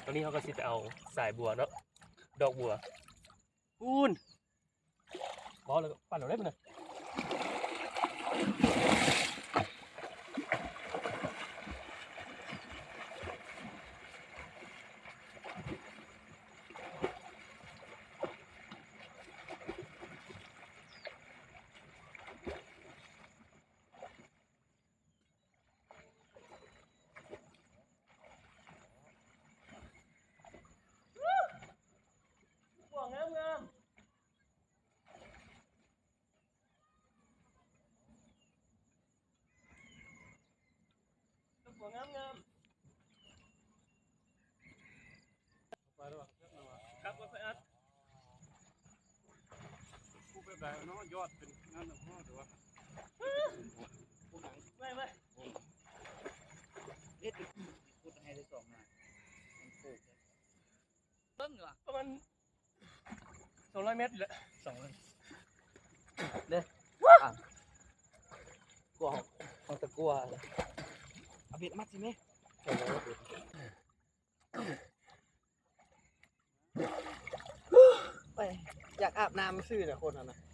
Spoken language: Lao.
ຕອນນີ້ເຮົາກໍຊິໄປເອົາສາຍບົວເນາະ ດອກບົວ ພຸ້ນ ບໍ່ແລ້ວກໍປັ່ນເອົາໄດ້ພຸ້ນນະ. ເບິ່ງວ່າປະມານສອງຮ້ອຍແມັດແຫຼະ ສອງຮ້ອຍ ເດ້ ອ່ະ ກົວ ມັນຕະກົວ ເອົາເບັດມັດຊິແມ່ ໄປ ຢາກອາບນ້ຳຊື່ນະ ຄົນຫັ້ນນະ.